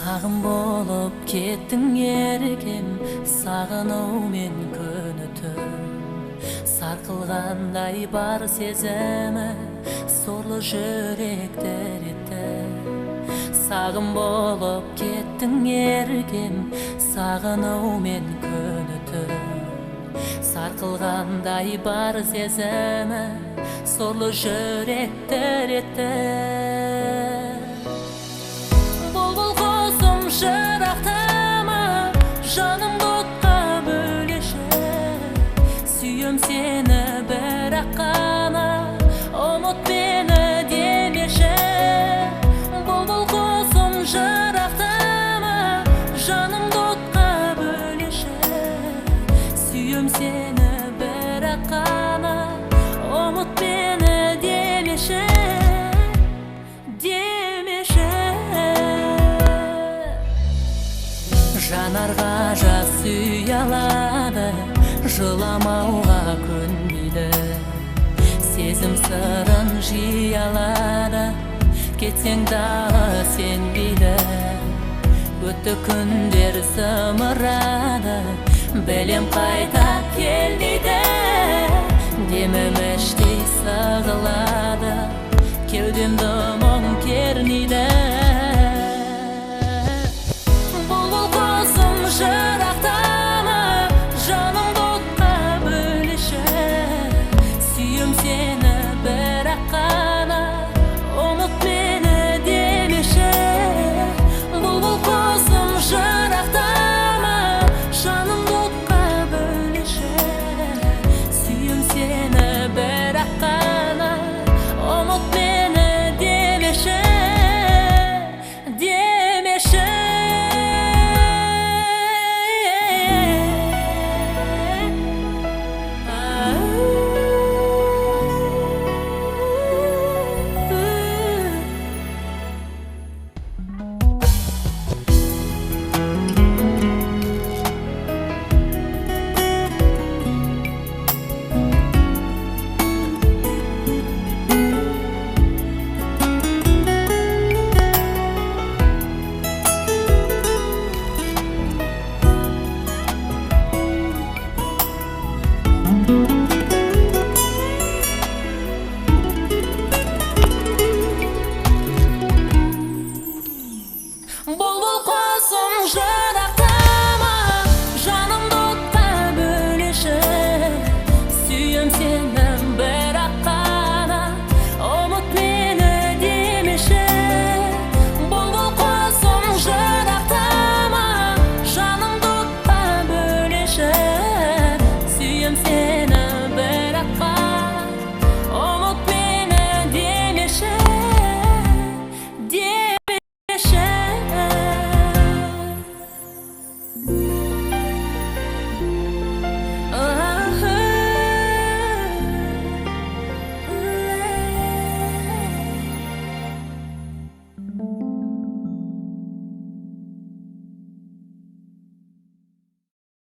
Сағым болып кеттің еркем, сағынумен күні түн. Сарқылғандай бар сезімі, сорлы жүрек дір етті. Сағым болып кеттің еркем, сағынумен күні түн. Сарқылғандай бар сезімі, сорлы жүрек дір етті. Бұлбұл құсым жырақтама, жанымды отқа бөлеші. Сүйем сені бірақ қана, ұмыт мені демеші. Бұлбұл құсым жырақтама, жанымды отқа бөлеші. Сүйем сені бірақ қана, ұмыт мені демеші, демеші. Жанарға жас ұялады, жыламауға көнбейді. Сезім сырын жиялады, кетсең дағы сенбейді. Өтті күндер зымырады, білем қайта кел дейді. Демім іштей сығылады, кеудемді мұң кернейді. Бұлбұл құсым жырақтама, жанымды отқа бөлеші. Сүйем сені бірақ қана, ұмыт мені демеші. Бұлбұл құсым жырақтама, жанымды отқа бөлеші. Сүйем сені бірақ қана, ұмыт мені демеші, демеші. Бұлбұл құсым